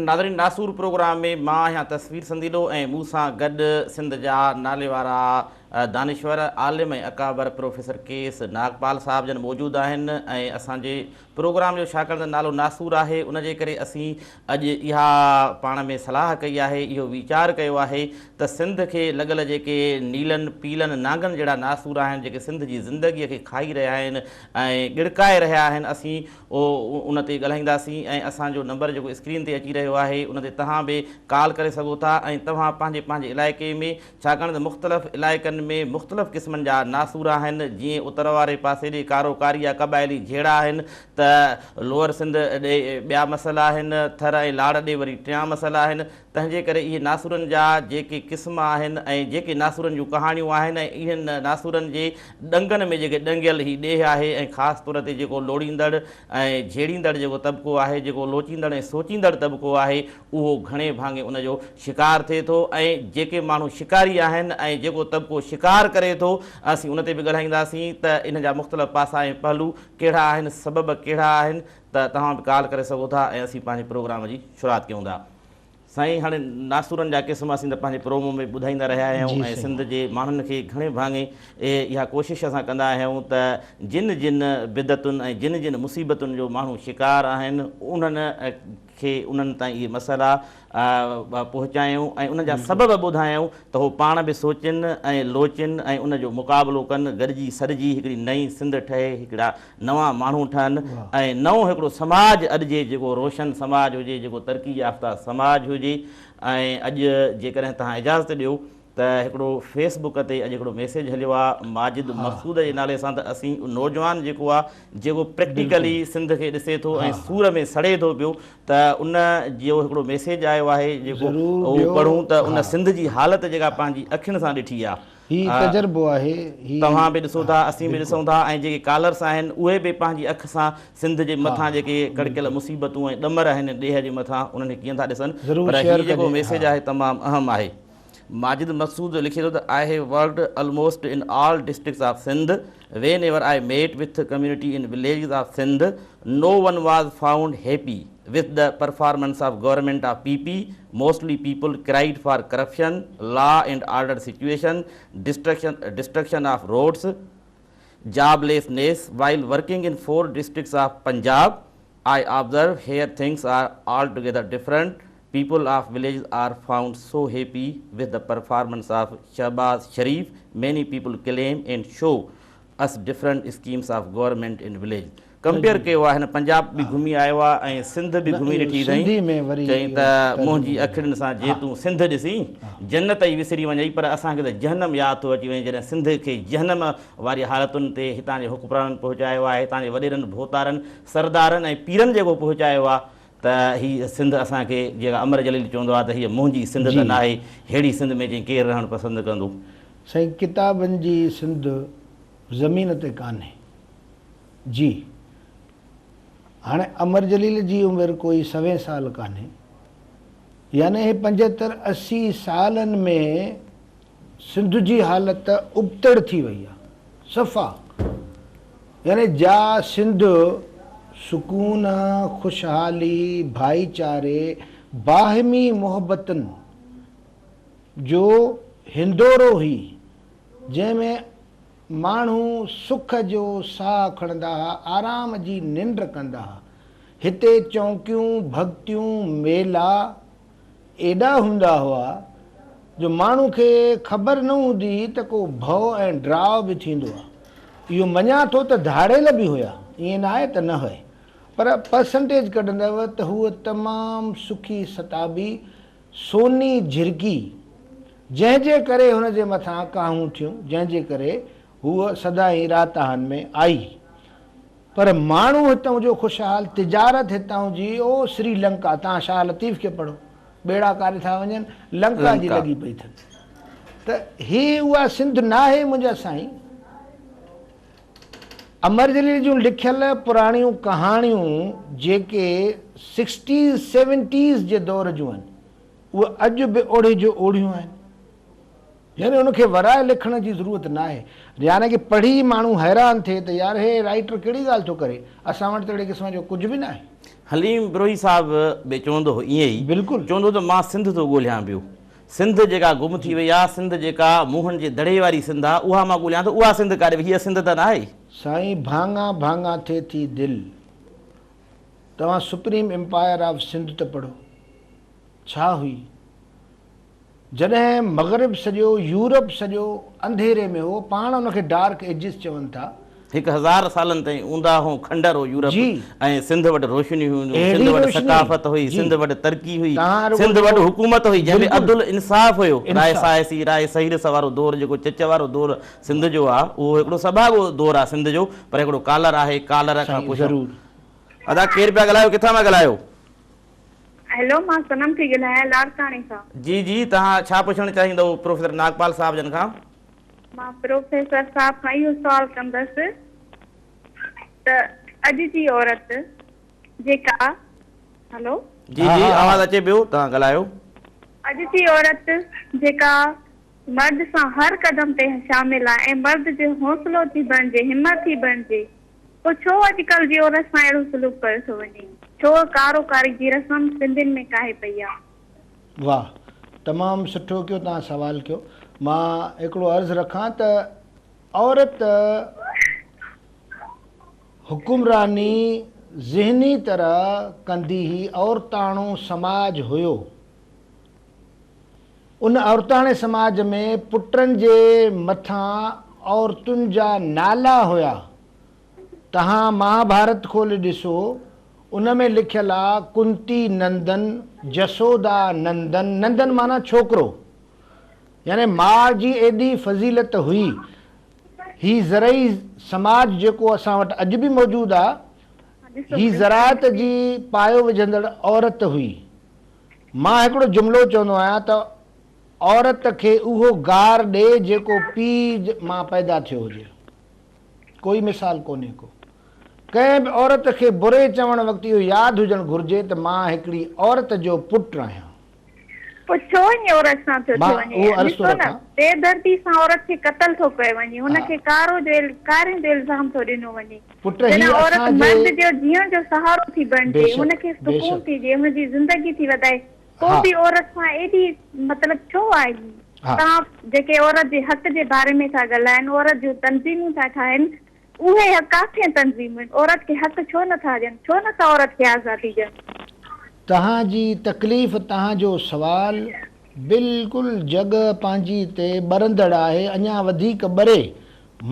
ناظرين ناسور پروگرام ۾ مان آهيان تصوير سنديلو ۽ مون سان گڏ سنڌ جا ناليوارا دانشور، عالم ۽ اڪابر پروفيسر ڪي ايس ناگپال صاحب جن موجود آهن ۽ اسان جي پروگرام جو ڇاڪاڻ ته نالو ناسور آهي ان جي ڪري اسين اڄ اها پاڻ ۾ صلاح ڪئي آهي اهو ويچار ڪيو آهي ته سنڌ کي لڳل جيڪي نيلن پيلن نانگن جهڙا ناسور آهن جيڪي سنڌ جي زندگيء کي کائي رهيا آهن ۽ ڳڙڪائي رهيا آهن اسين ان تي ڳالهائينداسين ۽ اسان جو نمبر جيڪو اسڪرين تي اچي رهيو آهي ان تي توهان به ڪال ڪري سگهو ٿا ۽ توهان پنهنجي پنهنجي علائقي ۾ ڇاڪاڻ ته مختلف علائقن ۾ مختلف قسمن جا ناسور آهن، جيئن اتر واري پاسي ڏي ڪارو ڪاري يا قبائلي جهيڙا آهن ته لوئر سنڌ ڏي ٻيا مسئلا آهن، ٿر ۽ لاڙ ڏي وري ٽيان مسئلا آهن، تنهن جي ڪري اهي ناسورن جا جيڪي قسم آهن ۽ جيڪي ناسورن جون ڪهاڻيون آهن ۽ انهن ناسورن جي ڏنگن ۾ جيڪي ڏنگيل هي ڏيهه آهي ۽ خاص طور تي جيڪو لوڙيندڙ ۽ جهيڙيندڙ جيڪو طبقو آهي، جيڪو لوچيندڙ ۽ سوچيندڙ طبقو آهي، اهو گهڻي ڀاڱي ان جو شڪار ٿئي ٿو ۽ جيڪي ماڻهو شڪاري آهن ۽ جيڪو طبقو شڪار ڪري ٿو اسين ان تي به ڳالهائينداسين ته ان جا مختلف پاسا ۽ پهلو ڪهڙا آهن سبب ڪهڙا آهن ته توهان به ڪال ڪري سگهو ٿا ۽ اسين پنهنجي پروگرام جي شروعات ڪيون ٿا. سائين هاڻي ناسورن جا قسم اسين ته پنهنجي پرومو ۾ ٻڌائيندا رهيا آهيون ۽ سنڌ جي ماڻهن کي گهڻي ڀاڱي اها ڪوشش اسان ڪندا آهيون ته جن جن بدعتن ۽ جن جن مصيبتن جو ماڻهو شڪار آهن انهن کي انهن تائين اهي مسئلا پهچايون ۽ انهن جا سبب ٻڌايون ته هو پاڻ به سوچين ۽ لوچين ۽ ان جو مقابلو ڪن، گڏجي سڏجي هڪڙي نئين سنڌ ٺهي، هڪڙا نوان ماڻهو ٺهن ۽ نئون هڪڙو سماج اڏجي جيڪو روشن سماج هجي، جيڪو ترقي يافته سماج هجي ۽ اڄ جيڪڏهن توهان اجازت ڏيو ته هڪڙو فيس بڪ تي اڄ هڪڙو ميسيج هليو آ ماجد مقصود جي نالي سان ته اسين نوجوان جيڪو آ جيڪو پريڪٽيڪلي سنڌ کي ڏسي ٿو ۽ سور ۾ سڙي ٿو پيو ته ان جو هڪڙو ميسيج آيو آهي جيڪو اهو پڙهون ته ان سنڌ جي حالت جيڪا پنهنجي اکين سان ڏٺي آ. هي تجربو آهي هي. توهان به ڏسو ٿا اسين به ڏسون ٿا ۽ جيڪي ڪالرس آهن اهي به پنهنجي اک سان سنڌ جي مٿان جيڪي ڪڙڪيل مصيبتون ۽ ڏمر آهن ڏيهه جي مٿان انهن کي ڪيئن ٿا ڏسن پر هي جيڪو ميسيج آهي تمام اهم آهي. ماجد مقصود لکي ٿو ته I have worked almost in all districts of Sindh whenever I met with community in villages of Sindh no one was found happy with the performance of government of P P mostly people cried for corruption law and order situation destruction of roads joblessness while working in 4 districts of Punjab I observe here things are altogether different people of villages are found so happy with the performance of Shahbaz Sharif many people claim and show us different schemes of government in village compare ڪيو آهي هن پنجاب به گهمي آيو آهي ۽ سنڌ به گهمي ڏٺي اٿئي چئين ته منهنجي اکڙين سان جي تون سنڌ ڏسين جنت ئي وسري وڃئي پر اسان کي ته جهنم ياد ٿو اچي وڃي جڏهن سنڌ کي جهنم واري حالتن تي هتان جي حڪمرانن پهچايو آهي هتان جي وڏيرن ڀوتارن سردارن ۽ پيرن جيڪو پهچايو آهي ته هي سنڌ اسان کي جيڪا امر جليل چوندو آهي ته هيء منهنجي سنڌ ته ناهي، ههڙي سنڌ ۾ چئين ڪير رهڻ پسند ڪندو. سائين ڪتابن جي سنڌ زمين تي ڪانهي. جي هاڻي امر جليل جي عمر ڪوئي سوين سال ڪانهي. يعني هي پنجهتر 80 سالن ۾ سنڌ جي حالت ابتڙ ٿي وئي آ صفا يعني جا سنڌ سڪون خوشحالي ڀائيچاري باهمي محبتن جو هندورو هئي جنهن ۾ ماڻهو سک جو ساهه کڻندا ها آرام جي ننڊ ڪندا ها هتي چونڪيون ڀڳتيون ميلا ايڏا هوندا هئا جو ماڻهو کي خبر نه هوندي هئي ته ڪو ڀؤ ۽ ڊراء به ٿيندو آهي. اهو مڃان ٿو ته ڌاڙيل به هيا، ائين نه آهي ته نه هئي، پر پرسنٽيج ڪڍندؤ ته هوء تمام سکي ستابي سوني جهرڪي، جنهن جي ڪري هن جي مٿان ڪاهون ٿيون، جنهن جي ڪري هوء سدائين راتاهن ۾ آئي. پر ماڻهو هتئون جو خوشحال، تجارت هتئون جي، او سري لنڪا، توهان شاهه لطيف کي پڙهو، ٻيڙا ڪاڏي ٿا وڃن، لنڪا جي لڳي پئي اٿن. ته هي اها سنڌ ناهي منهنجا سائين. امر جليل جون لکيل پراڻيون ڪهاڻيون جيڪي سڪسٽيز سيونٽيز جي دور جون آهن، اهي اڄ به اوڙي جو اوڙيون آهن. يعني ان کي ورائي لکڻ جي ضرورت ناهي. يعني ڪي پڙهي ماڻهو حيران ٿئي ته يار هي رائيٽر ڪهڙي ڳالهه ٿو ڪري، اسان وٽ ته اهڙي قسم جو ڪجهه به ناهي. حليم بروهي صاحب به چوندو هو ائين ئي. بلڪل. چوندو هو ته مان سنڌ ٿو ڳولهيان پيو. سنڌ جيڪا گم ٿي وئي آ، سنڌ جيڪا موهن جي دڙي واري سنڌ آ، اها مان ڳولهيان ٿو، اها سنڌ ڪاڏي وئي؟ هيء سنڌ ته ناهي. سائين ڀاڱا ڀاڱا ٿئي ٿي دل. توهان سپريم امپائر آف سنڌ ته پڙهو. ڇا هئي؟ جڏهن مغرب سڄو، يورپ سڄو انڌيري ۾ هو، پاڻ ان کي ڊارڪ ايجز چون ٿا. 1000 سالن تائين اونداهو کنڊر هو يورپ ۽ سنڌ وٽ روشني هيون، اهڙي سنڌ وٽ روشني، ثقافت هئي، جي. سنڌ وٽ ترقي هئي، توهان رڳو سنڌ وٽ جيڪو حڪومت هئي جنهن ۾ بلڪل عدل انصاف هيو. راء انصاف. ساهسي، راء سهيرس وارو دور جيڪو چچ وارو دور سنڌ جو آ، اهو هڪڙو سڀاڳو دور آ سنڌ جو، پر هڪڙو ڪالر آهي، ڪالر کان سائين پڇون. ضرور. ادا ڪير پيا ڳالهايو ڪٿان پيا ڳالهايو؟ هيلو مان صنم ٿي ڳالهايان لاڙڪاڻي کان. جي جي توهان ڇا پڇڻ چاهيندؤ پروفيسر ناگپال صاحب جن کان؟ مان پروفيسر صاحب کان اهو سوال ڪندس ته اڄ جي عورت جيڪا هيلو. جي جي آواز اچي پيو توهان ڳالهايو. اڄ جي عورت جيڪا مرد سان هر قدم تي شامل آهي ۽ مرد جو حوصلو ٿي بڻجي همت ٿي بڻجي پوء ڇو اڄڪلهه جي عورت سان اهڙو سلوڪ ڪيو ٿو وڃي؟ ڇو ڪارو ڪاري جي رسم سنڌين ۾ ڪاهي پئي آ؟ واه تمام سٺو ڪيو توهان سوال ڪيو مان هڪڙو عرض رکان ته عورت حڪمراني ذهني طرح ڪندي هي عورتاڻو سماج هيو ان عورتاڻي سماج ۾ پٽن جي مٿان عورتن جا نالا هيا. تهان مهاڀارت کولي ڏسو، ان ۾ لکيل آ ڪنتي نندن، جسودا نندن، نندن معنيٰ ڇوڪرو. يعني ماء جي ايڏي فضيلت هئي. هي زرعي سماج جيڪو اسان وٽ اڄ به موجود آ، هي زراعت جي پايو وجهندڙ عورت هئي. مان هڪڙو جملو چوندو آهيان ته عورت کي اهو گار ڏي جيڪو پيء مان پيدا ٿيو هجي. ڪوئي مثال ڪونهي ڪو. ڪنهن به عورت کي بري چوڻ وقت اهو ياد هجڻ گهرجي ته مان هڪڙي عورت جو پٽ آهيان. پوء ڇو ائين عورت سان ٿيو ٿيو مان وڃي؟ اهو عرض ٿو ڏسو نه رکان. بي دردي سان عورت کي قتل ٿو ڪيو وڃي، هن ها. کي ڪارو جو ڪارين جو الزام ٿو ڏنو وڃي. پٽ هي جڏهن عورت اسان جي مرد جو جيئڻ جو سهارو ٿي بڻجي، هن بيشڪ کي سڪون بيشڪ. ٿي ڏئي، هن جي زندگي ٿي وڌائي، پوء ها. به عورت سان ايڏي مطلب ڇو آهي هي؟ ها. توهان جيڪي عورت جي حق جي باري ۾ ٿا ڳالهائن، عورت جون تنظيمون ٿا ٺاهن، اهي ڪاٿي تنظيمون آهن؟ عورت کي حق ڇو نه ٿا ڏين؟ ڇو نه ٿا عورت کي آزادي ڏين؟ توهان جي تڪليف توهان جو سوال بلڪل جڳهه پنهنجي تي ٻرندڙ آهي اڃان وڌيڪ ٻري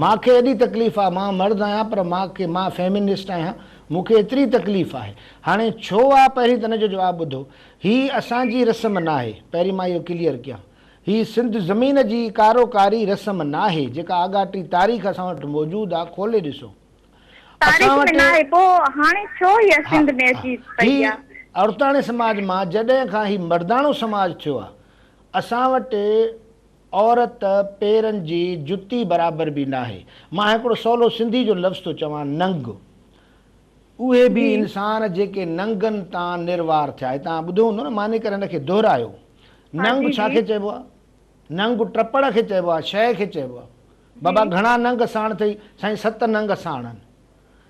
مان کي ايڏي تڪليف آ مان مرد آهيان پر مان کي مان فيمنسٽ آهيان مون کي ايتري تڪليف آهي هاڻي ڇو آ پهرين ته ان جو جواب ٻڌو هي اسان جي رسم ناهي پهرين مان اهو ڪليئر ڪيان هي سنڌ زمين جي ڪارو ڪاري رسم ناهي جيڪا آڳاٽي تاريخ اسان وٽ موجود آ کولي ڏسو تاريخ اسان ۾ وٽ ناهي پوء هاڻي ڇو اها ها سنڌ ۾ ها اچي هي پئي آ. عورتاڻي سماج مان جڏهن کان هي مرداڻو سماج ٿيو آ اسان وٽ عورت پيرن جي جتي برابر به ناهي. مان هڪڙو سولو سنڌي جو لفظ ٿو چوان ننگ. اهي به جي. انسان جيڪي ننگن تان نروار ٿيا. هي توهان ٻڌو هوندو نه مان انهي ڪري هن کي دهرايو. ها ننگ جي ڇا جي. کي چئبو آ؟ ننگ ٽپڙ کي چئبو آ، شيء کي چئبو آ. بابا جي. گهڻا ننگ ساڻ اٿئي؟ سائين ست ننگ ساڻ آهن.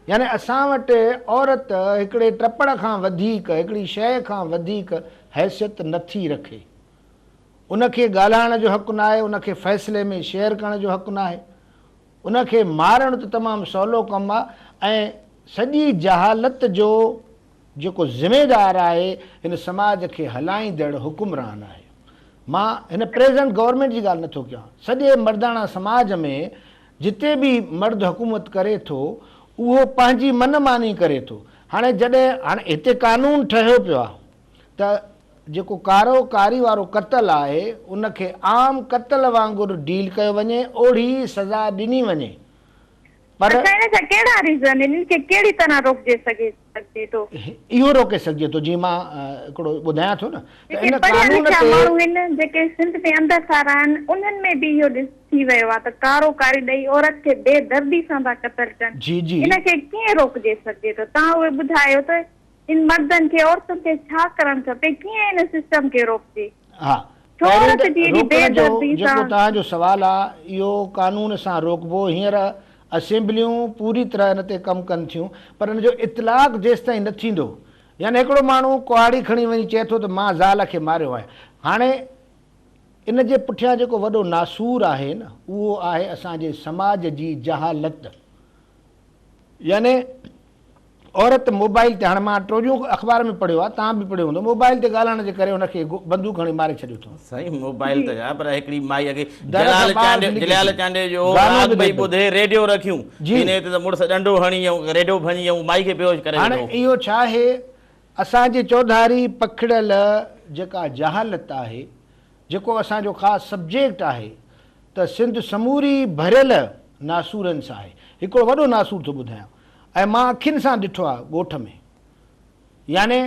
يعني اسان وٽ عورت هڪڙي ٽپڙ کان وڌيڪ، هڪڙي شيء کان وڌيڪ حيثيت نٿي رکي. ان کي ڳالهائڻ جو حق ناهي، ان کي فيصلي ۾ شيئر ڪرڻ جو حق ناهي. ان کي مارڻ ته تمام سولو ڪم آ ۽ سڄي جهالت جو جيڪو ذميدار آهي هن سماج کي هلائيندڙ حڪمران آهي. مان هن پريزنٽ گورنمينٽ جي ڳالهه نٿو ڪيان، سڄي مرداڻا سماج ۾ جتي به مرد حڪومت ڪري ٿو اهو پنهنجي من ماني ڪري ٿو. هاڻي جڏهن هاڻي هتي قانون ٺهيو پيو آ ته جيڪو ڪارو ڪاري وارو قتل آهي ان کي عام قتل وانگر ڊيل ڪيو وڃي اوڙهي ئي سزا ڏني وڃي پر. اڇا ان جا ڪهڙا ريزن آهن ان کي ڪهڙي طرح روڪجي سگهي سگهجي ٿو. اهو روڪي سگهجي ٿو جيئن مان هڪڙو ٻڌايان ٿو نه ته جيڪي ان پڙهيا قانون لکيا تي. ماڻهو آهن جيڪي سنڌ ۾ اندر ٿا رهن انهن ۾ به اهو ڏس ٿي ويو آهي ته ڪارو ڪاري ڏئي عورت کي بي دردي سان ٿا قتل ڪن جي جي. ان کي ڪيئن روڪجي سگهجي ٿو توهان اهي ٻڌايو ته ان مردن کي عورتن کي ڇا ڪرڻ کپي ڪيئن ان سسٽم کي روڪجي ها ڇو پهرين عورت ته جي ايڏي بي روڪڻ جو دردي جيڪو سان. توهان جو سوال آ اهو قانون سان روڪبو هينئر اسيمبليون پوري طرح ان تي ڪم ڪن ٿيون پر ان جو اطلاق جيستائين نه ٿيندو يعني هڪڙو ماڻهو ڪهاڙي کڻي وڃي چئي ٿو ته مان زال کي ماريو آهي. هاڻي ان جي پٺيان جيڪو وڏو ناسور آهي نه اهو آهي اسان جي سماج جي جهالت. يعني عورت موبائل تي هاڻي مان ٽوڄون اخبار ۾ پڙهيو آهي توهان به پڙهيو هوندو موبائل تي ڳالهائڻ جي ڪري هن کي بندوق هڻي ماري ڇڏيو اٿئون. سائين موبائل ته ڇا پر هڪڙي مائي کي در کان جلال ٻاهر چانڊيو نڪري جلال چانڊيو جو گانو راڳ ٻڌي پئي پئي. ٻڌي ريڊيو رکيون جي. سيني تي ته مڙس ڏنڊو هڻي ۽ ريڊيو ڀڃي ۽ مائي کي بيهوش ڪري هاڻي وڌو. اهو ڇا آهي اسان جي چوڌاري پکڙيل جيڪا جهالت آهي جيڪو اسان جو خاص سبجيڪٽ آهي ته سنڌ سموري ڀريل ناسورن سان آهي. هڪڙو وڏو ناسور ٿو ٻڌايان ۽ مان اکين سان ڏٺو آهي ڳوٺ ۾ يعني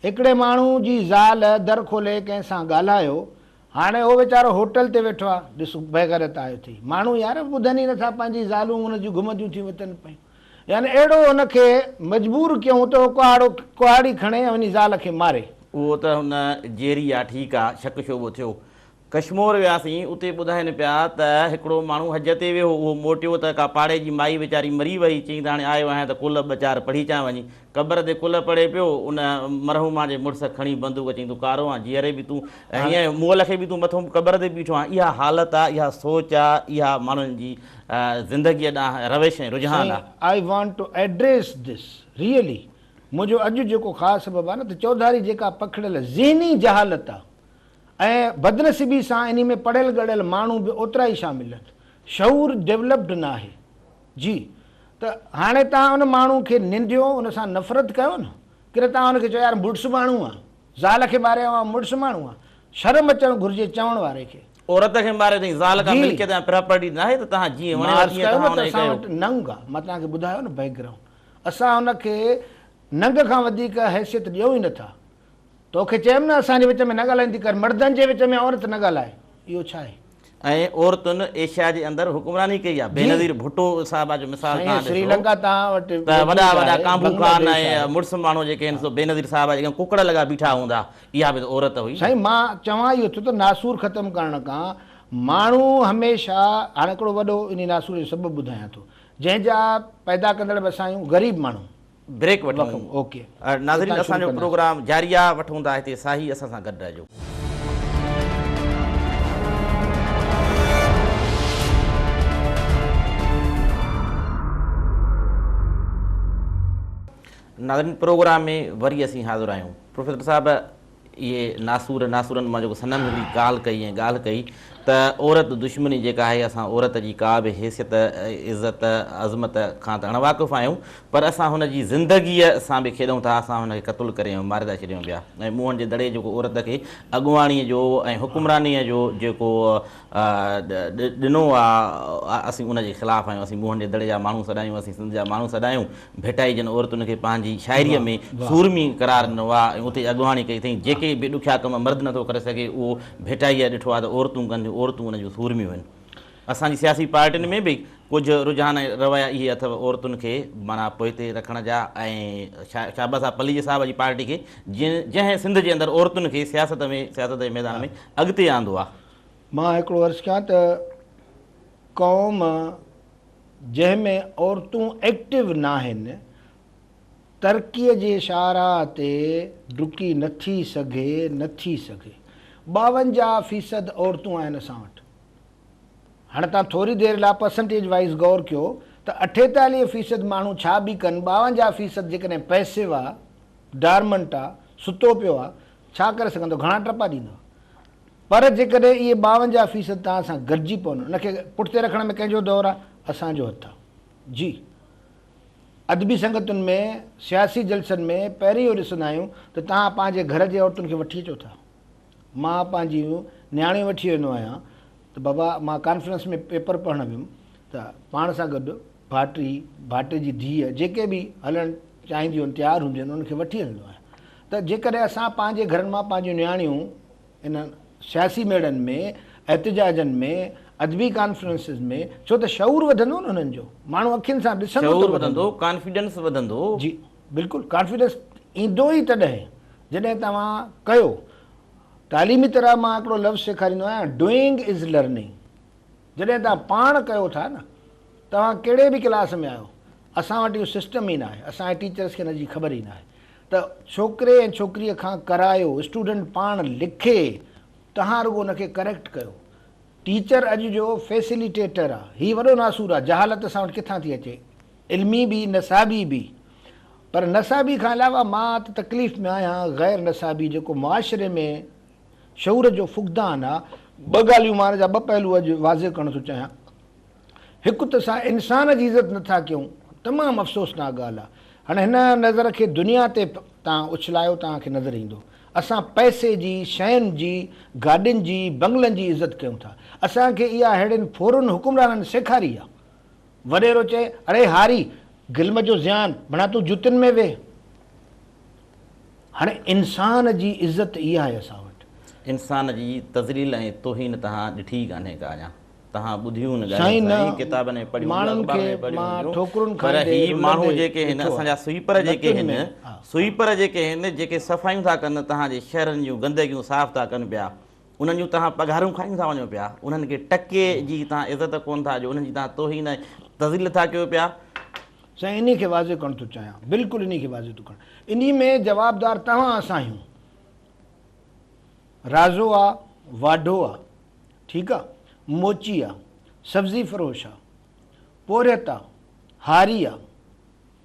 هڪڙي ماڻهو جي زال در کولي ڪنهن سان ڳالهايو هاڻي هو ويچارو هوٽل تي ويٺو آهي ڏس بيغيرت آيو اٿئي ماڻهو يار ٻڌن ئي نٿا پنهنجي زالون هن جون گهمنديون ٿيون وتن پيون يعني اهڙو هن کي مجبور ڪيائون ته هو ڪهاڙو ڪهاڙي کڻي ۽ وڃي زال کي ماري. اهو ته هن جيئري آ ٺيڪ آ شڪ شعبو ٿيو. ڪشمور وياسين اتي ٻڌائين پيا ته هڪڙو ماڻهو حج تي ويو هو اهو موٽيو ته ڪا پاڙي جي مائي ويچاري مري وئي چيائين ته هاڻي آيو آهيان ته قل ٻه چار پڙهي اچان وڃي قبر تي قل پڙهي پيو ان مرحومه جي مڙس کڻي بندوق چيائين تون ڪارو آن جيئري به تون هيئن مئل کي به تون مٿو قبر تي بيٺو آن اها حالت آ اها سوچ آ اها ماڻهن جي زندگيء ڏانهن روش ۽ رجحان سائين آ. I want to address this really منهنجو اڄ جيڪو خاص سبب آ نه ته چوڌاري جيڪا پکڙيل ذهني جهالت آ ۽ بدنصيبي سان انهي ۾ پڙهيل ڳڙهيل ماڻهو به اوترا ئي شامل آهن شعور ڊولپڊ ناهي جي ته هاڻي توهان ان ماڻهو کي ننديو ان سان نفرت ڪيو نه ڪري توهان ان کي چئو يار مڙس ماڻهو آ زال کي ماري آيو آهين مڙس ماڻهو آ شرم اچڻ گهرجي چوڻ واري کي. عورت کي ماريو اٿئين، زال ڪا جي. ملڪيت يا پراپرٽي ناهي ته توهان جيئن مان وڻيو عرض تيئن ڪيو نه توهان ته ان کي اسان ڪيو. وٽ ننگ آ، مان توهان کي ٻڌايو نه بيڪ گرائونڊ، اسان ان کي ننگ کان وڌيڪ حيثيت ڏيون ئي نٿا. توکي چيم نه اسان جي وچ ۾ نه ڳالهائيندي ڪر، مردن جي وچ ۾ عورت نه ڳالهائي، اهو ڇا آهي؟ ۽ عورتن ايشيا جي اندر حڪمراني ڪئي آهي، جي. بينظير ڀٽو صاحبه جو مثال سائين توهان سري ڏسو لنڪا توهان وٽ ته وڏا موجود وڏا آهي، ڪانڀو خان بنگلاديش ۽ آهي. مڙس ماڻهو جيڪي آهن سو بينظير صاحبه جي اڳيان ڪڪڙ لڳا بيٺا هوندا، اها به ته عورت هئي نه. سائين مان چوان اهو ٿو ته ناسور ختم ڪرڻ کان ماڻهو هميشه هاڻي هڪڙو وڏو انهي ناسور جو سبب ٻڌايان ٿو جنهن جا پيدا ڪندڙ به اسان آهيون غريب ماڻهو. بريڪ وٺون. اوڪي ناظرين اتان اسان شروع جو ڪنداسين. پروگرام جاري آ وٺون ٿا هتي ساهي اسان سان گڏ رهجو. ناظرين پروگرام ۾ وري اسين حاضر آهيون. پروفيسر صاحب اهي ناسور ناسورن مان جيڪو صنم هڪڙي ڪال ڪئي ۽ ڳالهه ڪئي ته عورت دشمني جيڪا آهي اسان عورت جي ڪا به حيثيت عزت عظمت کان ته اڻواقف آهيون پر اسان هن جي زندگيء سان به کيڏون ٿا اسان هن کي قتل ڪري ۽ ماري ٿا ڇڏيون پيا ۽ موهن جي دڙي جيڪو عورت کي اڳواڻيء جو ۽ حڪمرانيء جو جيڪو ڏنو آ اسين ان جي خلاف آهيون اسين موهن جي دڙي جا ماڻهو سڏايون اسين سنڌ جا ماڻهو سڏايون ڀٽائي جن عورتن کي پنهنجي شاعريء ۾ سورمي قرار ڏنو آ ۽ اتي اڳواڻي ڪئي اٿئين جيڪي به ڏکيا ڪم مرد نٿو ڪري سگهي اهو ڀٽائيء ڏٺو آ ته عورتون ڪن ٿيون عورتون ان جون سورميون آهن اسان جي سياسي پارٽين ۾ به ڪجهه رجحان ۽ رويا اهي اٿو عورتن کي معنيٰ پوئتي رکڻ جا ۽ شابس آ پليجي صاحب جي پارٽي کي جنهن سنڌ جي اندر عورتن کي سياست ۾ سياست جي ميدان ۾ اڳتي آندو آ. مان هڪڙو عرض ڪيان ته قوم جنهن ۾ عورتون ايڪٽو ناهن، ترقيء جي شاهراهه تي ڊڪي نٿي سگهي، نٿي سگهي. 52 فيصد عورتون آهن اسان وٽ. هاڻي توهان ٿوري دير لاء پرسنٽيج وائيز غور ڪيو ته 48 فيصد ماڻهو ڇا به ڪن، 52 فيصد جيڪڏهن پئسيو آ، ڊارمنٽ آ، ستو پيو آ، ڇا ڪري سگهندو، گهڻا ٽپا ڏيندو. پر جيڪڏهن اهي 52 فيصد توهان سان گڏجي پون، ان کي پٺتي رکڻ ۾ ڪنهن جو دور آهي؟ اسان جو هٿ آهي. جي ادبي سنگتن ۾، سياسي جلسن ۾ پهرين اهو ڏسندا آهيون ته توهان پنهنجي گهر جي عورتن کي وٺي اچو ٿا. مان پنهنجيون نياڻيون وٺي ويندو آهيان ته بابا مان ڪانفرنس ۾ پيپر پڙهڻ ويم ته پاڻ سان گڏ ڀائٽي، ڀائٽي جي ڌيء جيڪي به هلڻ چاهينديون آهن، تيار هونديون آهن، انهن کي وٺي هلندو آهيان ته جيڪڏهن اسان پنهنجي گهرن مان پنهنجيون نياڻيون انهن سياسي ميڙن ۾، احتجاجن ۾، ادبي ڪانفرنسز ۾، ڇو ته شعور وڌندو نه انهن جو، ماڻهو اکين سان ڏسندو ته شعور وڌندو. وڌندو، ڪانفيڊنس وڌندو. جي بلڪل، ڪانفيڊنس ايندو ئي تڏهن جڏهن توهان ڪيو. تعليمي طرح مان هڪڙو لفظ سيکاريندو آهيان، Doing is Learning. جڏهن توهان پاڻ ڪيو ٿا نه، توهان ڪهڙي به ڪلاس ۾ آهيو، اسان وٽ اهو سسٽم ئي ناهي، اسان جي ٽيچرس کي ان جي خبر ئي ناهي. ته ڇوڪري ۽ ڇوڪريء کان ڪرايو، اسٽوڊنٽ پاڻ لکي، توهان رڳو ان کي ڪريڪٽ ڪيو. ٽيچر اڄ جو فيسليٽيٽر آ. هي وڏو ناسور آ. جهالت اسان وٽ ڪٿان ٿي اچي؟ علمي به، نصابي به. پر نصابي کان علاوه مان ته تڪليف ۾ آهيان غير نصابي جيڪو معاشري ۾ شعور جو فقدان آ. ٻه ڳالهيون مان ان جا ٻه پهلو اڄ واضح ڪرڻ ٿو چاهيان. هڪ ته اسان انسان جي عزت نه ٿا ڪيون، تمام افسوسناڪ ڳالهه آ. هاڻي هن نظر کي دنيا تي توهان اڇلايو توهان کي نظر ايندو. اسان پئسي جي، شين جي، گاڏين جي، بنگلن جي عزت ڪيون ٿا. اسان کي اها ههڙين ڦورن حڪمرانن سيکاري آ. وڏيرو چئي، اڙي هاري، گلم جو زيان، بڻا تون جتين ۾ ويهه. هاڻي انسان جي عزت اها آهي اسان وٽ. انسان جي تذليل ۽ توهين توهان ڏٺي ئي ڪانهي ڪا اڃا. توهان ٻڌيون هن ڳالهيون سائين نه سائين ڪتابن ۾ پڙهيون هونديون ماڻهن اخبارن کي ۾ پڙهيون مان هونديون ٺوڪرن پر کائيندي هي ماڻهو رلندي جيڪي هن ڏٺو اسان آ جا سوئيپر جيڪي لتن هن ۾ ها. سوئيپر جيڪي هن جيڪي صفايون ٿا ڪن توهان جي شهرن جون گندگيون صاف ٿا ڪن پيا انهن جون توهان پگهارون کائي ٿا وڃو پيا انهن کي ٽڪي جي توهان عزت ڪون ٿا ڏيو انهن جي توهان توهين ۽ تذليل ٿا ڪيو پيا. سائين انهي کي واضح ڪرڻ ٿو چاهيان بلڪل انهي کي واضح ٿو ڪرڻ انهي ۾ جوابدار توهان اسان آهيون رازو آ واڍو آ ٺيڪ آ موچي آ سبزي فروش آ پورهيت آ هاري آ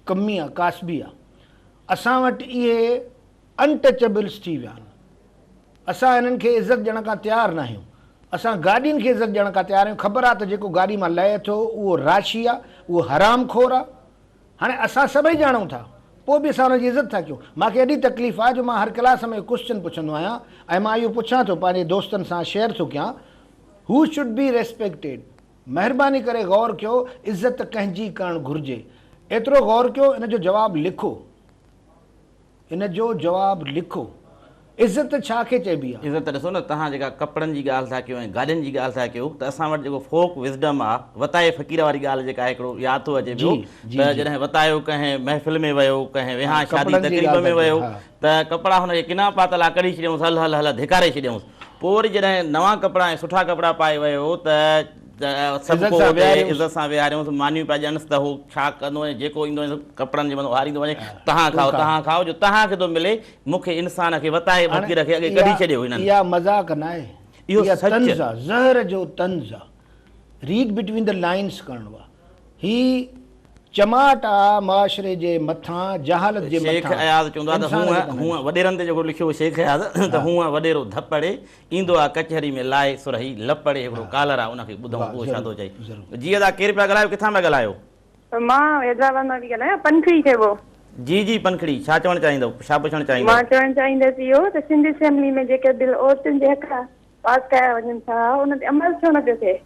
ڪمي آ ڪاسبي آ اسان وٽ اهي انٽچبلز ٿي ويا آهن اسان انهن کي عزت ڏيڻ کان تيار ناهيون اسان گاڏين کي عزت ڏيڻ کان تيار آهيون خبر آ ته جيڪو گاڏي مان لهي ٿو اهو راشي آ اهو حرام خور آ هاڻي اسان سڀئي ڄاڻون ٿا پوء به اسان ان جي عزت ٿا ڪيون. مان کي ايڏي تڪليف آهي جو مان هر ڪلاس ۾ ڪوسچن پڇندو آهيان ۽ مان اهو پڇان ٿو پنهنجي دوستن سان شيئر ٿو ڪيان Who should be respected؟ مهرباني ڪري غور ڪيو عزت ڪنهن جي ڪرڻ گهرجي؟ ايترو غور ڪيو ان جو جواب لکو. ان جو جواب لکو. عزت ڇا کي چئبي آ؟ عزت ڏسو نه توهان جيڪا ڪپڙن جي ڳالهه ٿا ڪيو ۽ گاڏين جي ڳالهه ٿا ڪيو ته اسان وٽ جيڪو فوڪ وزڊم آ وتائي فقير واري ڳالهه جيڪا آهي هڪڙو ياد ٿو اچي پيو ته جڏهن وتايو ڪنهن محفل ۾ ويو ڪنهن وهانء شادي تقريب ۾ ويو ته ڪپڙا هن کي ڪنا پاتل آ ڪڍي ڇڏيائونس هل هل هل ڌڪاري ڇڏيائونس پوء وري جڏهن نوان ڪپڙا ۽ سٺا ڪپڙا پائي ويو ته سڀ ڪو اتي عزت سان ويهاريونس، مانيون پيا ڏينس ته هو ڇا ڪندو وڃي، جيڪو ايندو وڃي سو ڪپڙن جي مٿان هاريندو وڃي، تهان کائو، تهان کائو، جو تهان کي ٿو ملي، مون کي انسان کي وتائي فقير کي اڳي ڪڍي ڇڏيو هنن. اها مذاق ناهي، اهو اها سچ. طنز آ، زهر جو طنز آ، ريڊ بٽوين the lines ڪرڻو آ، هي چماٽ آ معاشري جي مٿان، جهالت جي شيخ مٿان، اياز چوندو آ ته انسان هونء کي ڪانه. هونء وڏيرن تي جيڪو لکيو هو شيخ اياز ته هونء وڏيرو ڌپڙي، ايندو آ ڪچهري ۾ لائي سرهي لپڙي هڪڙو ڪالر آ ان کي ٻڌون اهو ڇا ٿو چئي. جي ادا ڪير پيا ڳالهايو ڪٿان پيا ڳالهايو. مان حيدرآباد مان ٿي ڳالهايان پنکڙي چئبو. جي جي پنکڙي ڇا چوڻ چاهيندو ڇا پڇڻ چاهيندو. مان چوڻ چاهيندس اهو ته سنڌ اسيمبلي ۾ جيڪي بل عورتن جي حق لاء پاس ڪيا وڃن ٿا ان تي عمل ڇو نه پيو ٿئي.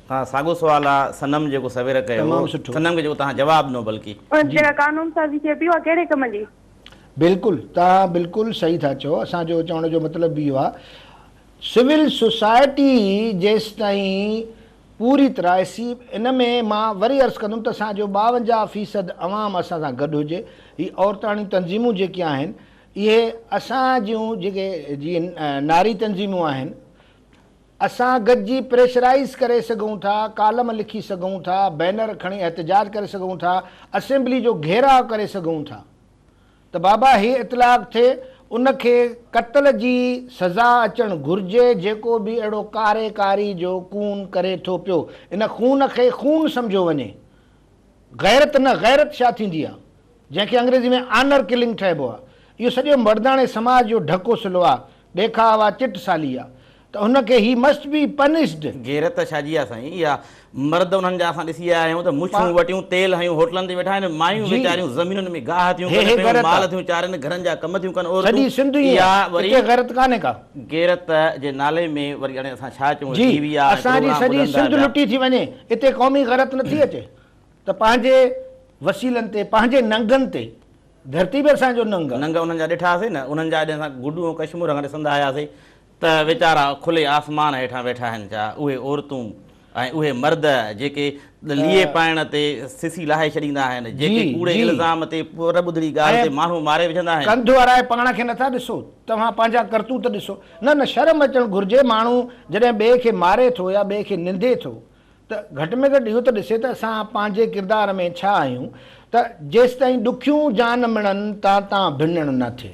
ها ساڳو سوال آ صنم جيڪو سوير ڪيو تمام سٺو. صنم کي جيڪو توهان جواب ڏنو بلڪه. ان تي جيڪا قانون سازي ٿئي پئي اها ڪهڙي ڪم جي. بلڪل توهان بلڪل صحيح ٿا چئو اسان جو چوڻ جو مطلب به اهو آهي سول سوسائٽي جيستائين پوري طرح سي ان ۾ مان وري عرض ڪندم ته اسان جو 52 فيصد عوام اسان سان گڏ هجي هي عورتاڻيون تنظيمون جيڪي آهن اهي اسان جون جيڪي جيئن ناري تنظيمون آهن اسان گڏجي پريشرائيز ڪري سگهون ٿا، ڪالم لکي سگهون ٿا، بينر کڻي احتجاج ڪري سگهون ٿا، اسيمبلي جو گهيراء ڪري سگهون ٿا ته بابا هي اطلاق ٿئي ان کي قتل جي سزا اچڻ گهرجي جيڪو به اهڙو ڪاري ڪاري جو خون ڪري ٿو پيو ان خون کي خون سمجهيو وڃي غيرت نه غيرت ڇا ٿيندي آ جنهن کي انگريزي ۾ آنر ڪلنگ ٺهبو آ اهو سڄو مرداڻي سماج جو ڍڪو سلو آ ڏيکاء آ چٽ سالي آ ته ان کي هي مسٽ بي پنشڊ. غيرت ڇا جي آ سائين اها مرد انهن جا اسان ڏسي آيا آهيون ته مڇون وٽيون تيل هنيون هوٽلن تي ويٺا آهن مايون جي ويچاريون زمينن ۾ گاهه ٿيون هي ڪن هي پيون غيرت آ مال ٿيون چارين گهرن جا ڪم ٿيون ڪن سڄي عورتون سنڌ ائين اها آ وري اتي غيرت ڪانهي ڪا. غيرت جي نالي ۾ وري هاڻي اسان ڇا چئون جي ٽي وي آ ۽ اسان جي پروگرام سڄي ٻڌن ٿا سنڌ پيا. لٽي ٿي وڃي اتي قومي غيرت نٿي اچي ته پنهنجي وسيلن تي پنهنجي ننگن تي ڌرتي به اسان جو ننگ آ. ننگ انهن جا ڏٺاسي نه انهن جا جڏهن اسان گڊو ۽ ڪشمور کان ڏسندا هياسي ته ويچارا کلي آسمان هيٺان ويٺا آهن ڇا اهي عورتون ۽ اهي مرد جيڪي ليئي پائڻ تي سسي لاهي ڇڏيندا آهن جيڪي ڪوڙي الزام تي پر ٻڌڙي ڳالهه تي ماڻهو ماري وجهندا آهن. ڪنڌ ورائي پاڻ کي نٿا ڏسو توهان پنهنجا ڪرتوت ڏسو نه نه شرم اچڻ گهرجي ماڻهو جڏهن ٻئي کي ماري ٿو يا ٻئي کي نندي ٿو. ته گهٽ ۾ گهٽ اهو ته ڏسي ته اسان پنهنجي ڪردار ۾ ڇا آهيون ته جيستائين ڏکيون جان مڙن تان تان ڀنڻ نه ٿئي.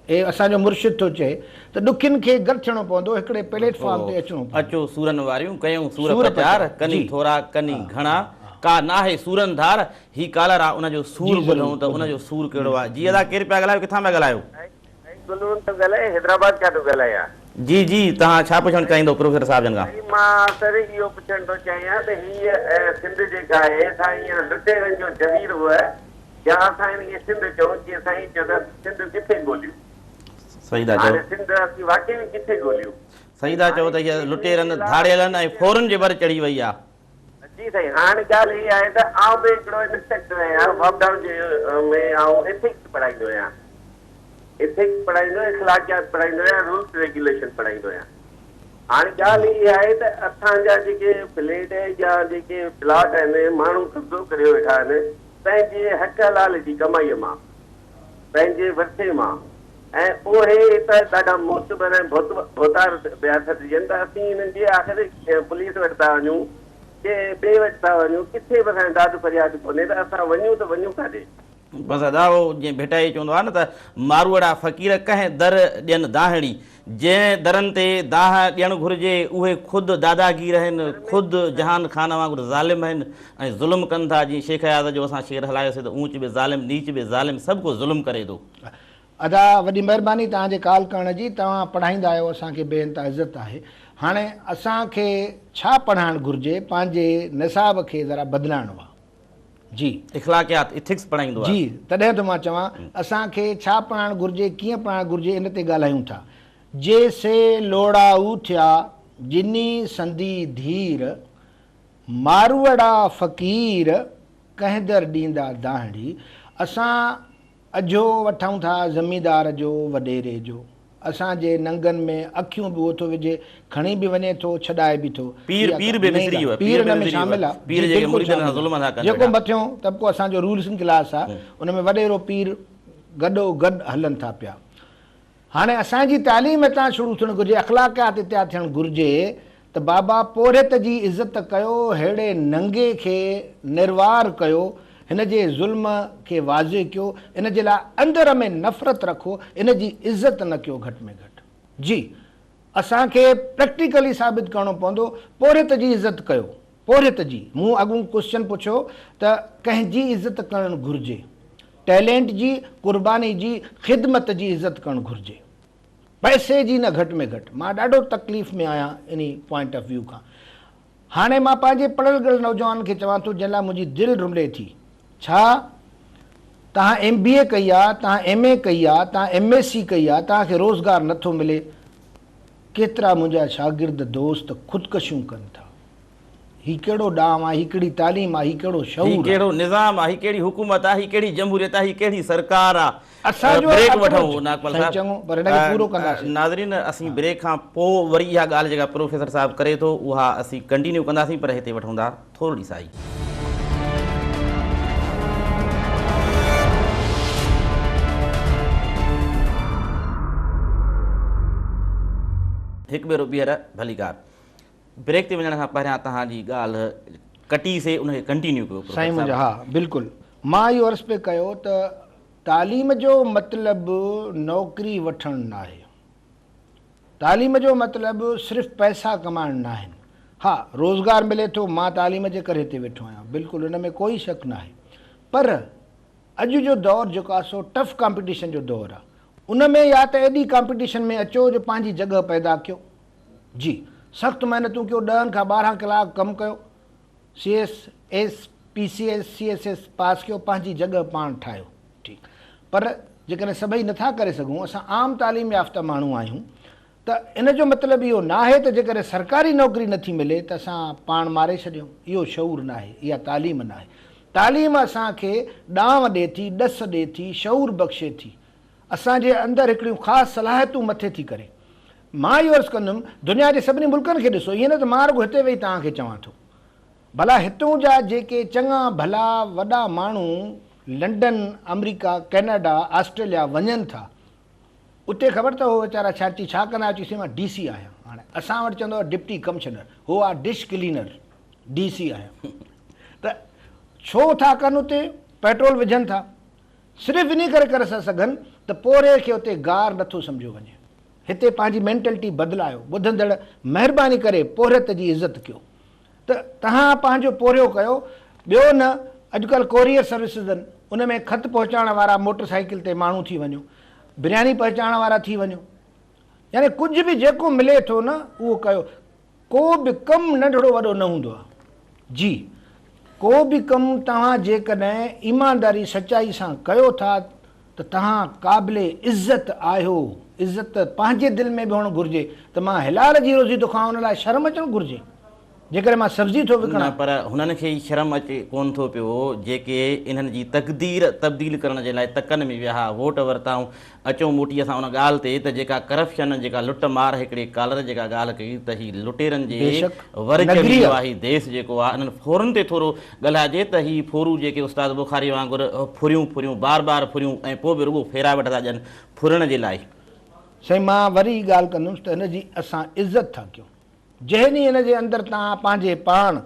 هي اسان جو مرشد ٿو چئي ته ڏکين کي گڏ ٿيڻو پوندو، هڪڙي پليٽ فارم تي اچڻو پوندو. اچو سورن واريون، ڪيون سور پچار، ڪني ٿورا ڪني گهڻا، ڪا ناهي سورن ڌار. هي ڪالر آ ان جو سور ٻڌون ته ان جو سور ڪهڙو آ. جي ادا ڪير پيا ڳالهايو ڪٿان پيا ڳالهايو. سائين گلون ٿو ڳالهائي حيدرآباد کان ٿو ڳالهايان. جي جي توهان ڇا پڇڻ چاهيندو پروفيسر صاحب جن کان. سائين مان سر اهو پڇڻ ٿو چاهيان ته هيء سنڌ جيڪا آهي سا هينئر لٽيرن جو جزيرو آهي يا اسان هن کي سنڌ چئون جيئن سائين چيو ته اسين سنڌ ڪٿي ڳوليون. صحيح ٿا چئو. هاڻي سنڌ اسين واقعي ۾ ڪٿي ڳوليون. صحيح ٿا چئو ته هيء لٽيرن ڌاڙيلن ۽ ڦورن جي ور چڙهي وئي آهي. جي سائين هاڻ ڳالهه هي آهي ته آئون به هڪڙو انسپيڪٽر آهيان واپڊا جي ۾ آئون ايٿڪس پڙهائيندو آهيان ايٿڪس پڙهائيندو اخلاقيات پڙهائيندو آهيان رولس ريگيوليشن پڙهائيندو آهيان هاڻ ڳالهه هي آهي ته اسان جا جيڪي فليٽ يا جيڪي پلاٽ آهن ماڻهو قبضو ڪريو ويٺا آهن پنهنجي حق حلال جي ڪمائي مان پنهنجي ورثي مان ۽ اهي ته ڏاڍا معتبر ۽ ڀوتار پيا سڏجن ته اسين انهن جي آخر پوليس وٽ ٿا وڃون ڪي ٻئي وٽ ٿا وڃون ڪٿي به اسان جو داد فرياد ڪونهي ته اسان وڃون ته وڃون ڪاڏي؟ بس ادا اهو جيئن ڀٽائي چوندو آهي نه ته ماروئڙا فقير ڪنهن در ڏين دانهڙي جنهن درن تي دانهن ڏيڻ گهرجي اهي خود داداگير آهن خود جهان خان وانگر ظالم آهن ۽ ظلم ڪن ٿا جيئن شيخ اياز جو اسان شعر هلايوسي ته اونچ به ظالم نيچ به ظالم سڀ ڪو ظلم ڪري ٿو. ادا وڏي مهرباني توهان جي ڪال ڪرڻ جي توهان پڙهائيندا آهيو اسان کي بي انتها عزت آهي هاڻي اسان کي ڇا پڙهائڻ گهرجي پنهنجي نصاب کي ذرا بدلائڻو آ جي. اخلاقيات Ethics پڙهائيندو آ. جي تڏهن ٿو مان چوان اسان کي ڇا پڙهائڻ گهرجي ڪيئن پڙهائڻ گهرجي ان تي ڳالهايون ٿا جي سي لوڙائو ٿيا جني سندي ڌير ماروئڙا فقير ڪنهن در ڏيندا دانهڙي اسان اجهو وٺون ٿا زميندار جو وڏيري جو. اسان جي ننگن ۾ اکيون به اهو ٿو وجهي، کڻي به وڃي ٿو، ڇڏائي به ٿو. پير اها پير به نئين وسري ڳالهه. ويو، پير پير به ان ۾ وسري شامل ويو، آ. پير جي جيڪي بلڪل مريدن سان شامل آ. ظلم ٿا ڪن جيڪو ويٺا. مٿيون طبقو اسان جو رولنگ ڪلاس آ، ان ۾ وڏيرو پير گڏو گڏ هلن ٿا پيا. هاڻي اسان جي تعليم اتان شروع ٿيڻ گهرجي، اخلاقيات اتيان ٿيڻ گهرجي ته بابا پورهيت جي عزت ڪيو، ههڙي ننگي کي نروار ڪيو، هن جي ظلم کي واضح ڪيو، ان جي لاء اندر ۾ نفرت رکو، ان جي عزت نه ڪيو گهٽ ۾ گهٽ. جي اسان کي پريڪٽيڪلي ثابت ڪرڻو پوندو، پورهيت جي عزت ڪيو، پورهيت جي، مون اڳون ڪوسچن پڇيو ته ڪنهن جي عزت ڪرڻ گهرجي؟ ٽيلينٽ جي، قرباني جي، خدمت جي عزت ڪرڻ گهرجي. پئسي جي نه گهٽ ۾ گهٽ. مان ڏاڍو تڪليف ۾ آهيان انهي پوائنٽ آف ويو کان. هاڻي مان پنهنجي پڙهيل ڳڙهيل نوجوانن کي چوان ٿو جن لاء منهنجي دل رلي ٿي. ڇا توهان ايم بي اي ڪئي آ، توهان ايم اي ڪئي آ، توهان ايم ايس سي ڪئي آ، توهان کي روزگار نه ٿو ملي. ڪيترا منهنجا شاگرد دوست خودڪشيون ڪن ٿا. هي ڪهڙو ڏانء آ، هي ڪهڙي تعليم آ، هي ڪهڙو شعور هي آ. ڪهڙو نظام آ، هي ڪهڙي حڪومت آ، هي ڪهڙي جمهوريت آ، هي ڪهڙي سرڪار آ. اسان جو بريڪ اپروچ وٺون ناگپال سائين صاحب. چڱو پر هن کي پورو ڪنداسين. ناظرين اسين بريڪ کان پوء وري اها ڳالهه جيڪا پروفيسر صاحب ڪري ٿو اها اسين ڪنٽينيو ڪنداسين پر هتي وٺون ٿا ٿورڙي سائي. هڪ ڀيرو ٻيهر ڀليڪار. بريڪ تي وڃڻ کان پهريان توهان جي ڳالهه ڪٽي سي ان کي ڪنٽينيو ڪيو پروفيسر سائين منهنجا صاحب. ها بلڪل مان اهو عرض پئي ڪيو ته تعليم جو مطلب نوڪري وٺڻ ناهي تعليم جو مطلب صرف پئسا ڪمائڻ ناهن ها روزگار ملي ٿو مان تعليم جي ڪري هتي ويٺو آهيان بلڪل ان ۾ ڪوئي شڪ ناهي پر اڄ جو دور جيڪو آهي سو ٽف ڪامپيٽيشن جو دور آهي ان ۾ يا ته ايڏي ڪامپيٽيشن ۾ اچو جو پنهنجي جڳهه پيدا ڪيو جي سخت محنتون ڪيو ڏهن کان 12 ڪلاڪ ڪم ڪيو C S S P C S C S S pass ڪيو پنهنجي جڳهه پاڻ ٺاهيو ٺيڪ پر جيڪڏهن سڀئي نٿا ڪري سگهون اسان عام تعليم يافته ماڻهو آهيون ته ان جو مطلب اهو ناهي ته جيڪڏهن سرڪاري نوڪري نٿي ملي ته اسان پاڻ ماري ڇڏيون اهو شعور ناهي اها تعليم ناهي تعليم اسان کي ڏانء ڏي ٿي ڏس ڏي ٿي شعور بخشي ٿي اسان جي اندر هڪڙيون خاص صلاحيتون مٿي ٿي ڪري. مان اهو عرض ڪندم، دنيا جي سڀني ملڪن کي ڏسو، ائين نه ته مان رڳو هتي ويهي توهان کي چوان ٿو. ڀلا هتون جا جيڪي چڱا ڀلا وڏا ماڻهو لنڊن، آمريڪا، ڪئناڊا، آسٽريليا وڃن ٿا، اتي خبر اٿو هو ويچارا ڇا چي ڇا ڪندا؟ چي سي مان ڊي سي آهيان. هاڻي اسان وٽ چوندو آهي ڊپٽي ڪمشنر، هو آهي ڊش ڪلينر. ڊي سي آهيان ته ڇو ٿا ڪن اتي پيٽرول وجهن ٿا صرف انهي ڪري ڪري ٿا سگهن ته پورهيي کي اتي گار نٿو سمجهيو وڃي. هتي پنهنجي مينٽلٽي بدلايو ٻڌندڙ مهرباني ڪري پورهيت جي عزت ڪيو ته توهان پنهنجو پورهيو ڪيو ٻيو نه اڄڪلهه ڪوريئر سروسز آهن ان ۾ خط پهچائڻ وارا موٽر سائيڪل تي ماڻهو ٿي وڃو برياني پهچائڻ وارا ٿي وڃو يعني ڪجهه به جيڪو ملي ٿو نه اهو ڪيو ڪو به ڪم ننڍڙو وڏو نه هوندو آهي. جي ڪو به ڪم توهان جيڪڏهن ايمانداري سچائي سان ڪيو ٿا ته توهان قابل عزت آهيو. عزت پنهنجي دل ۾ به هئڻ گهرجي ته مان حلال جي روزي ٿو کان ان لاء شرم اچڻ گهرجي. جيڪڏهن مان سبزي ٿو نه وڪڻان. پر هنن کي ئي شرم اچي ڪونه ٿو پيو جيڪي انهن جي تقدير تبديل ڪرڻ جي لاء تڪن ۾ ويا ووٽ ورتائون اچون موٽي اسان ان ڳالهه تي ته جيڪا ڪرپشن جيڪا لٽ مار هڪڙي ڪالر جيڪا ڳالهه ڪئي ته هي لٽيرن جي بيشڪ ور چڙهي نگري ويو آ. آهي ديس جيڪو آهي انهن ڦورن تي ٿورو ڳالهائجي ته هي ڦورو جيڪي استاد بخاري وانگر ڦريون ڦريون بار بار ڦريون ۽ پوء به رڳو ڦيرا ويٺا ٿا ڏين ڦرڻ جي لاء. سائين مان وري ڳالهه ڪندس ته هن جي اسان عزت ٿا ڪيون. جنهن ڏينهن هن جي اندر توهان پنهنجي پاڻ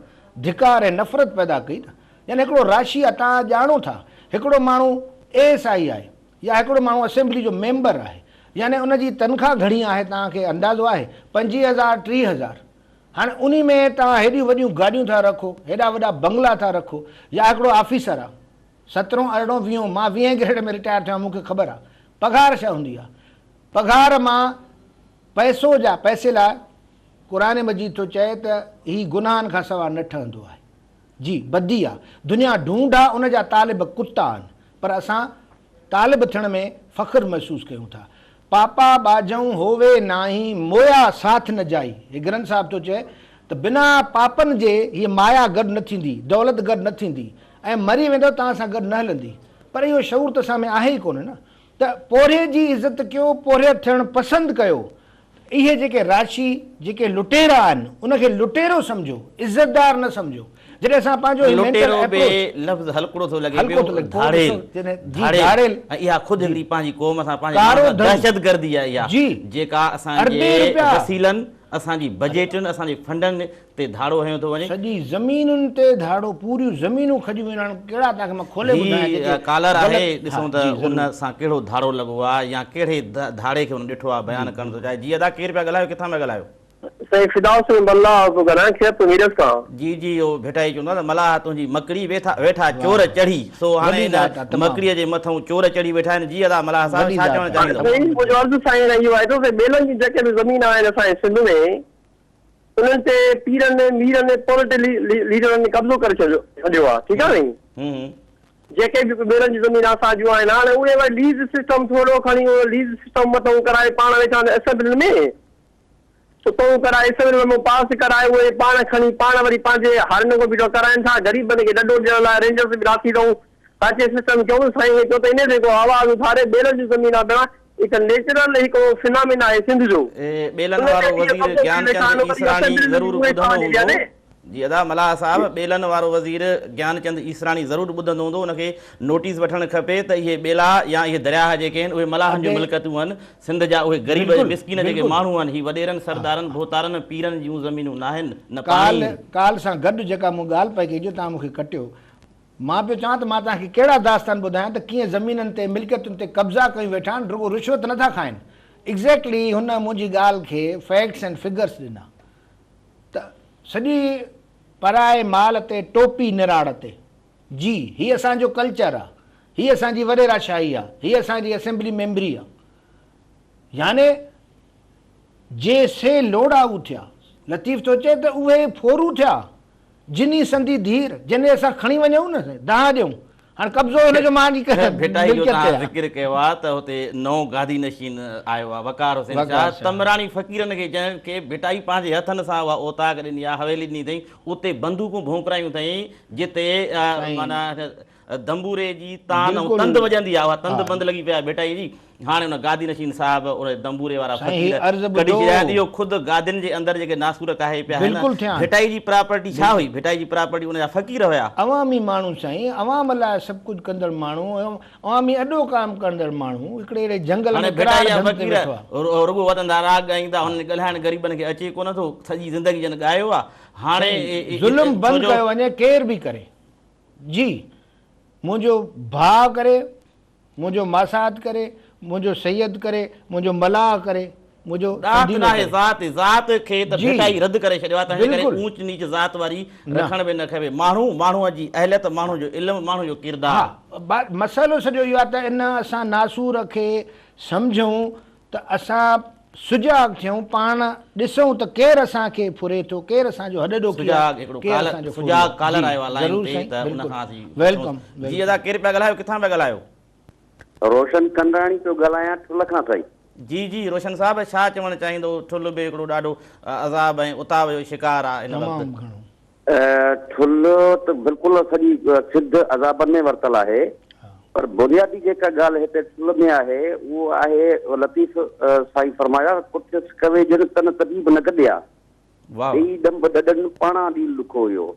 ڌڪار ۽ نفرت پيدا ڪئي نه يعني هڪڙو راشي آ توهان ڄاڻو ٿا هڪڙو ماڻهو اي ايس I آهي يا هڪڙو ماڻهو اسيمبلي جو ميمبر آهي يعني ان جي تنخواه گهڻي آهي توهان کي اندازو آهي 25 هزار 30 هزار هاڻي انهي ۾ توهان هيڏيون وڏيون گاڏيون ٿا رکو هيڏا وڏا بنگلا ٿا رکو يا هڪڙو آفيسر آ سترهون ارڙهون ويهون مان ويهين گريڊ ۾ رٽائر ٿيو آهيان مون کي خبر آ پگهار ڇا هوندي آ پگهار مان پئسو جا پئسي لاء قرآن مجيد ٿو چئي ته هي گناهن کان سوا نه ٺهندو آهي. جي بدي آ. دنيا ڍونڍ آ ان جا طالب ڪتا آهن. پر اسان طالب ٿيڻ ۾ فخر محسوس ڪيون ٿا. پاپا ٻاجهئون هووي ناهين مويا ساٿ نه جائي. هي گرنٿ صاحب ٿو چئي ته بنا پاپن جي هيء مايا گڏ نه ٿيندي، دولت گڏ نه ٿيندي ۽ مري ويندؤ توهان سان گڏ نه هلندي. پر اهو شعور ته اسان ۾ آهي ئي ڪونه نه. ته پورهيي جي عزت ڪيو، پورهيت ٿيڻ پسند ڪيو. اهي جيڪي راشي، جيڪي لٽيرا آهن، ان کي لٽيرو سمجهو، عزتدار نه سمجهو. جڏهن اسان پنهنجو هي مينٽل لٽيرو به ايپروچ. لفظ هلڪڙو ٿو لڳي هلڪو پيو، ٿو لڳي، پوء ڌاڙيل، ڏسو جڏهن جي ڌاڙيل ڌاڙيل، ۽ اها خود جي هڪڙي پنهنجي قوم سان پنهنجي ڪارو ماڻهن سان ڌن، دهشتگردي آهي اها، جي جيڪا اسان اربين جي روپيا. وسيلن، اسان جي بجيٽن، اسان جي فنڊن تي ڌاڙو هنيو ٿو وڃي. سڄي زمينن تي ڌاڙو، پوريون زمينون کڄي ويون آهن، ڪهڙا توهان کي مان کولي ٻڌايان هي جيڪي ڪالر غلط آهي ها ڏسون ته جي ان ضرور. سان ڪهڙو ڌاڙو لڳو آهي يا ڪهڙي ڌاڙي کي هن ڏٺو آهي جي بيان ڪرڻ ٿو چاهي. جي ادا ڪير پيا ڳالهايو ڪٿان پيا ڳالهايو. سائين فدا حسين ملاح ٿو ڳالهايان خيرپور ميرس کان. جي جي اهو ڀٽائي چوندو آهي ته ملاح تنهنجي مڪڙي ويٺا چور چڙهي سو هاڻي وڏي ان ذات آ تمام. مڪڙيء جي مٿئون چور چڙهي ويٺا آهن جي ادا ملاح صاحب وڏي ڇا ذات چوڻ آ. چاهيندؤ. سائين منهنجو عرض سائين اهو آهي ته سائين ٻيلن جون جيڪي به زمين آهن اسان جي سنڌ ۾ انهن تي پيرن، ميرن ۽ پوليٽيڪل ليڊرن قبضو ڪري ڇڏيو آهي ٺيڪ آهي سائين جيڪي به ٻيلن جي زمين اسان جون آهن هاڻي اهي وري ليز سسٽم ٿورو کڻي اهو ليز سسٽم مٿئون ڪرائي پاڻ ويٺا آهن اسيمبلين ۾ اتئون ڪرائي اسيمبلين ۾ پاس ڪرائي اهي پاڻ کڻي پاڻ وري پنهنجي هارين کان بيٺو ڪرائين ٿا غريبن کي ڏڍو ڏيڻ لاء رينجرز به لاٿي اٿئون ساچي سسٽم ڪيون سائين ائين چئو ته انهي تي ڪو آواز اٿاري ٻيلن جون زمينان ڀيڻا هڪ نيچرل هڪڙو فنامينا آهي سنڌ جو ٻيلن ان تي وارو به وزير قبضو ڪري گيان ويٺا چند آهن وري ايسراڻي اسيمبلين ۾ ضرور به اهي ٻڌندو ٺاهه ڏيندا هوندو ني. جي ادا ملاح صاحب ٻيلن وارو وزير گيان چند ايسراڻي ضرور ٻڌندو هوندو ان کي نوٽيس وٺڻ کپي ته اهي ٻيلا يا اهي درياهه جيڪي آهن اهي ملاحن جون ادي ملڪيتون آهن سنڌ جا اهي غريب بلڪل مسڪين جيڪي بلڪل ماڻهو آهن هي وڏيرن ها سردارن ڀوتارن پيرن جون زمينون ناهن نه ڪال پاڻي ڪال سان گڏ جيڪا مون ڳالهه پئي ڪئي جو توهان مون کي ڪٽيو مان پيو چوان ته مان توهان کي ڪهڙا داستان ٻڌايان ته ڪيئن زمينن تي ملڪيتن تي قبضا ڪيون ويٺا آهن رڳو رشوت نٿا کائن ايگزيڪٽلي هن منهنجي ڳالهه کي فيڪٽس اينڊ فگرس ڏنا ته سڄي پرائي مال تي ٽوپي نراڙ تي جي هي اسان جو ڪلچر آ هي اسان جي وڏيرا شاهي آ هي اسان جي اسيمبلي ميمبري آ يعني جي سي لوڙائو ٿيا لطيف ٿو چئي ته اهي ڦورو ٿيا جني سندي ڌير، جنھن اسان کڻي وڃون نه دانھن ڏيون، ھاڻ قبضو ھن جو مان جي ڀٽائي جو ملڪيت تي توهان آ. ذڪر ڪيو آ ته هتي نئون گادي نشين آيو آ وقار حسين وقار شاهه شاهه. تمراڻي فقيرن کي جنهن کي ڀٽائي پنهنجي هٿن سان اها اوطاق ڏني آ حويلي ڏني اٿئين اتي بندوقون ڀونڪرايون اٿئين جتي سائين. معنيٰ دنبوري جي تان ۽ بلڪل تند وڄندي آ اها تند ها. بند لڳي پئي آ ڀٽائي جي. هاڻي ان گادي نشين صاحب اهي دنبوري وارا سائين هي فقير عرض ڪڍي ٻڌو. ڇڏيا آهن. اهو خود گادين جي اندر جيڪي ناسور ڪاهي پيا آهن. بلڪل ٿيا آهن. ڀٽائي جي پراپرٽي ڇا هئي؟ ڀٽائي جي پراپرٽي ان جا فقير هيا. عوامي ماڻهو سائين، عوام لاء سڀ ڪجهه ڪندڙ ماڻهو، عوامي اڏو قائم ڪندڙ ماڻهو هڪڙي اهڙي جهنگل هاڻي ۾ ڀٽائي ڪراڙ جا ڌنڌ تي فقير ويٺو آهي. رڳو وتندا راڳ ڳائيندا، هنن ڳالهائڻ غريبن کي اچي ڪونه ٿو، سڄي زندگي جن ڳايو آهي. هاڻي سائين ظلم ڇو بند جو ڪيو وڃي ڪير به ڪري. جي منهنجو ڀاء ڪري. منهنجو ماسات ڪري، منهنجو سيد ڪري، منهنجو ملاح ڪري، منهنجو ڏات سنڌيلو ناهي ڪري. ذات، ذات کي ته جي ڀٽائي رد ڪري ڇڏيو آهي، تنهنجي ڪري بلڪل. اونچ نيچ ذات واري نه. رکڻ به نه کپي. ماڻهو، ماڻهوء جي اهليت، ماڻهوء جو علم، ماڻهوء جو ڪردار. ها، مسئلو سڄو اهو آهي ته ان اسان ناسور کي سمجهون ته اسان سجاڳ ٿيون، پاڻ ڏسون ته ڪير اسان کي ڦري ٿو، ڪير اسان جو هڏ ڏوکي آهي، سجاڳ هڪڙو ڪير ڪالر اسان جو ڦورو سجاڳ آهي. ڪالر جي آيو آهي لائين ضرور تي سائين ته ان بلڪل کان اسين welcome پڇون. جي welcome. ادا ڪير پيا ڳالهايو ڪٿان پيا ڳالهايو؟ روشن ڪنڊراڻي پيو ڳالهايان ٺل کان سائين. جي جي روشن صاحب ڇا چوڻ چاهيندو ٺل به هڪڙو ڏاڍو عذاب ۽ اتاء جو شڪار آ هن وقت. تمام گهڻو. ٺل ته بلڪل سڄي سنڌ عذابن ۾ ورتل آهي پر بنيادي جيڪا ڳالهه هتي ٺل ۾ آهي اهو آهي لطيف سائين فرمايو آهي ڪٿيس ڪوي جن تن طبيب نه گڏيا ڏيئي ڏنڀ ڏڏن پاڻان ڏيل ڏکو هيو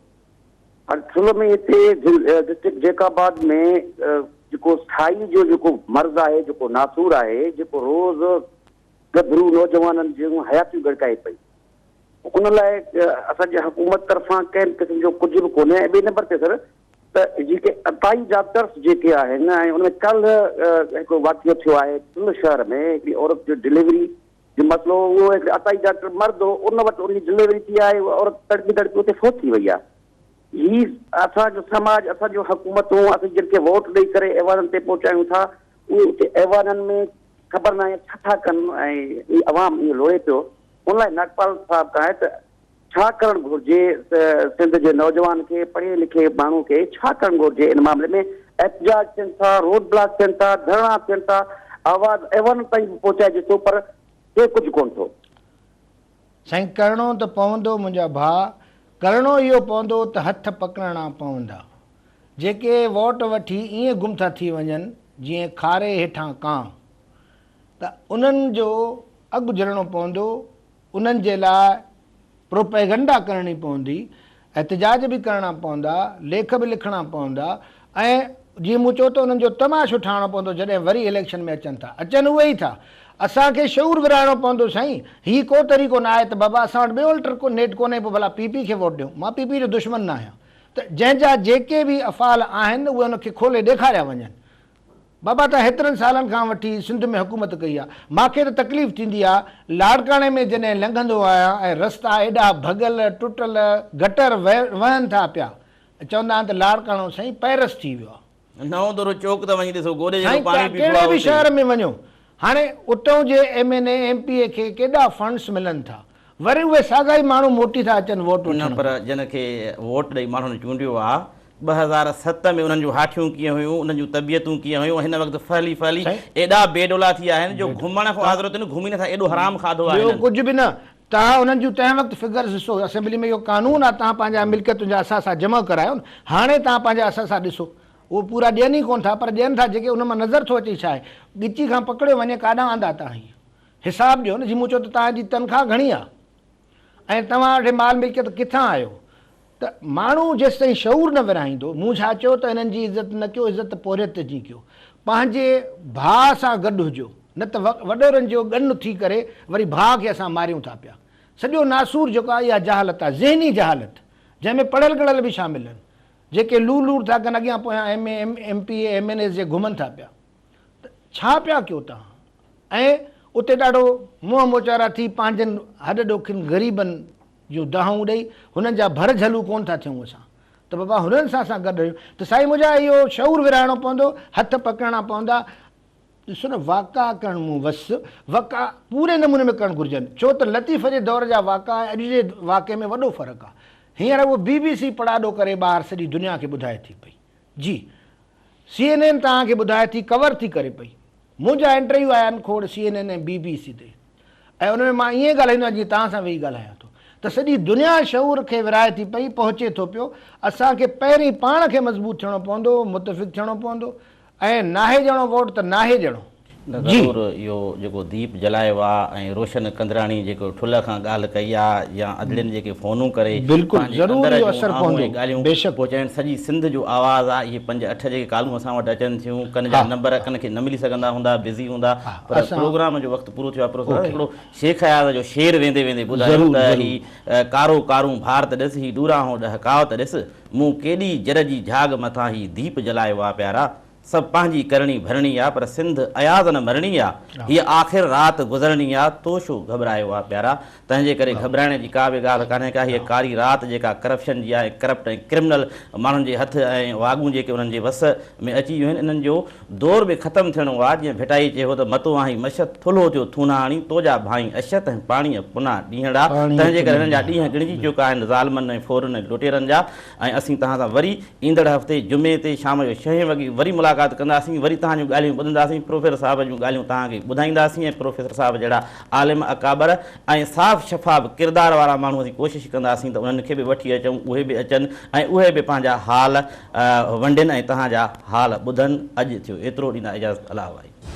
هاڻي ٺل ۾ هتي ڊسٽرڪٽ جيڪب آباد ۾ جيڪو سائي جو جيڪو مرض آهي جيڪو ناسور آهي جيڪو روز ڳڀرو نوجوانن جون حياتيون ڳڙڪائي پئي ان لاء اسان جي حڪومت طرفان ڪنهن به قسم جو ڪجهه به ڪونهي ۽ ٻئي نمبر تي سر ته جيڪي عطائي ڊاڪٽرس جيڪي آهن ۽ ان ۾ ڪالهه هڪڙو واقعو ٿيو آهي ٺل شهر ۾ هڪڙي عورت جو ڊليوري جو مسئلو هو اهو هڪڙي عطائي ڊاڪٽر مرد هو ان وٽ ان جي ڊليوري ٿي آهي اها عورت تڙپي تڙپي اتي فوت ٿي وئي آهي هي اسان جو سماج اسان جون حڪومتون اسين جن کي ووٽ ڏئي ڪري ايوانن تي پهچايون ٿا اهي اتي ايوانن ۾ خبر ناهي ڇا ٿا ڪن ۽ هي عوام ائين لوڙي پيو ان لاء ناگپال صاحب کان آهي ته ڇا ڪرڻ گهرجي سنڌ جي نوجوان کي پڙهي لکي ماڻهو کي ڇا ڪرڻ گهرجي ان معاملي ۾ احتجاج ٿين ٿا روڊ بلاڪ ٿين ٿا ڌرڻا ٿين ٿا آواز ايوانن تائين به پهچائجي ٿو پر ٿئي ڪجهه ڪونه ٿو. سائين ڪرڻو ته پوندو منهنجا ڀاء ڪرڻو اهو پوندو ته هٿ پڪڙڻا پوندا جيڪي ووٽ وٺي ائين گم ٿا ٿي وڃن جيئن کاري هيٺان ڪانء ته انهن جو اڳ جهلڻو پوندو، انهن جي لاء پروپيگنڊا ڪرڻي پوندي، احتجاج به ڪرڻا پوندا، ليک به لکڻا پوندا ۽ جيئن مون چيو ته انهن جو تماشو ٺاهڻو پوندو جڏهن وري اليڪشن ۾ اچن ٿا. اچن اهي ئي ٿا. اسان کي شعور ورهائڻو پوندو سائين. هي ڪو طريقو نه آهي ته بابا اسان وٽ ٻيو الٽر نيٽ ڪونهي پوء ڀلا پي پي کي ووٽ ڏيون. مان پي پي جو دشمن نه آهيان ته جنهن جا جيڪي به افعال آهن اهي ان کي کولي ڏيکاريا وڃن. بابا تان هيترن سالن کان وٺي سنڌ ۾ حڪومت ڪئي آ ماکي ته تڪليف ٿيندي آ لاڙڪاڻي ۾ جڏهن لنگهندو آهيان ۽ رستا ايڏا ڀڳل ٽٽل گٽر وهن ٿا پيا ۽ چوندا آهن ته لاڙڪاڻو سائين پئرس ٿي ويو آ. نئون دورو چوڪ ته وڃي ڏسو گوڏي جيڏو سائين پاڻي بيٺو ڪهڙي آ به اتي. شهر ۾ وڃو هاڻي اتئون جي M N A M P A کي ڪيڏا فنڊس ملن ٿا وري اهي ساڳا ئي ماڻهو موٽي ٿا اچن ووٽ نه وٺڻ. پر جن کي ووٽ ڏئي ماڻهن چونڊيو آ 2007 ۾ انهن جون هاٺيون ڪيئن هيون، انهن جون طبيعتون ڪيئن هيون، هن وقت ڦهلي ڦهلي سائين ايڏا بي ڊولا ٿي ويا آهن جو گهمڻ کان آزرو ٿين، گهمي نٿا، ايڏو حرام کاڌو آهي ٻيو هنن. ڪجهه به نه، توهان انهن جون تنهن وقت فگرز ڏسو، اسيمبلي ۾ اهو قانون آهي توهان پنهنجا ملڪيتن جا اثاثا جمع ڪرايو نه، هاڻي توهان پنهنجا اثاثا ڏسو، اهو پورا ڏين ئي ڪونه ٿا پر ڏين ٿا جيڪي ان مان نظر ٿو اچي ڇا آهي، ڳچي کان پڪڙيو وڃي ڪاڏانهن آندا توهان هي حساب ڏيو نه، جي مون چيو ته توهان جي تنخواهه گهڻي آهي ۽ توهان وٽ هي مال ملڪيت ڪٿان آيو؟ ته ماڻهو جيستائين شعور نه ورهائيندو، مون ڇا چيو ته هنن جي عزت نه ڪيو، عزت پورهيت جي ڪيو. پنهنجي ڀاء سان گڏ هجو، نه ته وڏيرن جو ڳن ٿي ڪري وري ڀاء کي اسان ماريون ٿا پيا. سڄو ناسور جيڪو آهي اها جهالت آهي، ذهني جهالت، جنهن ۾ پڙهيل ڳڙهيل به شامل آهن، جيڪي لور لور ٿا ڪن اڳيان پويان M A, M P A, M N As جي گهمن ٿا پيا. ته ڇا پيا ڪيو توهان؟ ۽ اتي ڏاڍو منهن موچارا ٿي پنهنجن هڏ ڏوکين غريبن جون دانهون ڏئي هنن جا ڀر جهلو ڪونه ٿا ٿيون اسان ته بابا هنن سان اسان گڏ رهيون ته سائين منهنجا اهو شعور ورهائڻو پوندو هٿ پڪڙڻا پوندا ڏسو نه واڪا ڪرڻ مون وس وڪا پوري نموني ۾ ڪرڻ گهرجن ڇو ته لطيف جي دور جا واڪا ۽ اڄ جي واقعي ۾ وڏو فرق آ هينئر اهو بي بي سي پڙاڏو ڪري ٻاهر سڄي دنيا کي ٻڌائي ٿي پئي جي سي اين اين توهان کي ٻڌائي ٿي ڪور ٿي ڪري پئي منهنجا انٽرويو آيا آهن کوڙ سي اين اين ۽ بي بي سي تي ۽ ان ۾ مان ائين ڳالهائيندو آهيان جيئن توهان سان ويهي ڳالهايان ٿو ته سڄي دنيا شعور کي ورهائي ٿي پئي پهچي ٿو پيو اسان کي پهرين پاڻ کي مضبوط ٿيڻو پوندو متفق ٿيڻو پوندو ۽ ناهي ڏيڻو ووٽ ته ناهي ڏيڻو. نه ضرور اهو جيڪو ديپ جلايو آ ۽ روشن ڪندراڻي جيڪو ٺلهه کان ڳالهه ڪئي آ يا ادڙين جيڪي فونون ڪري بلڪل پنهنجي ضرور اندر اهو جون اثر آهون پوندو ۽ ڳالهيون بيشڪ. پهچائين سڄي سنڌ جو آواز آ اهي پنج اٺ جيڪي ڪالون اسان وٽ اچن ٿيون ڪن جا ها نمبر ڪن کي نه ملي سگهندا هوندا بزي هوندا ها پر اسان پروگرام جو وقت پورو ٿيو آ پروفيسر اوڪي هڪڙو شيخ اياز جو شعر ويندي ويندي ٻڌايو ضرور ته ضرور. هي ڪارو ڪارون ڀار ته ڏس هي ڏورانهون ڏهڪاء ته ڏس مون ڪيڏي جر جي جهاڳ مٿان هي ديپ جلايو آ پيارا سڀ پنهنجي ڪرڻي ڀرڻي آ پر سنڌ اياز نه مرڻي آ هيء آخر رات گذرڻي آ تو ڇو گهٻرايو آ پيارا تنهن جي ڪري گهٻرائڻ جي ڪا به ڳالهه ڪانهي ڪا هيء ڪاري رات جيڪا ڪرپشن جي آ ۽ ڪرپٽ ۽ ڪرمنل ماڻهن جي هٿ ۽ واڳون جيڪي انهن جي وس ۾ اچي ويون آهن انهن جو دور به ختم ٿيڻو آ جيئن ڀٽائي چيو ته متو آهين مش ٿلهو ٿيو ٿونهاڻي تو جا ڀائين اشت ۽ پاڻيء پنا ڏينهڙا پاڻيء تنهن جي پنا ڪري هنن جا ڏينهڙا ڏينهن ڳڻجي چڪا آهن ظالمن ۽ ڦورن ۽ لٽيرن جا ۽ اسين توهان سان وري ايندڙ هفتي جمعي تي شام جو ڇهين وڳي وري ملاقات ڪنداسين وري توهان جون ڳالهيون ٻڌنداسين پروفيسر صاحب جون ڳالهيون توهان کي ٻڌائينداسين ۽ پروفيسر صاحب جهڙا عالم اڪابر ۽ صاف شفاف ڪردار وارا ماڻهو اسين ڪوشش ڪنداسين ته انهن کي به وٺي اچون اهي به اچن ۽ اهي به پنهنجا حال ونڊين ۽ توهان جا حال ٻڌن اڄ ٿيو ايترو ڏيندا اجازت الله واهي.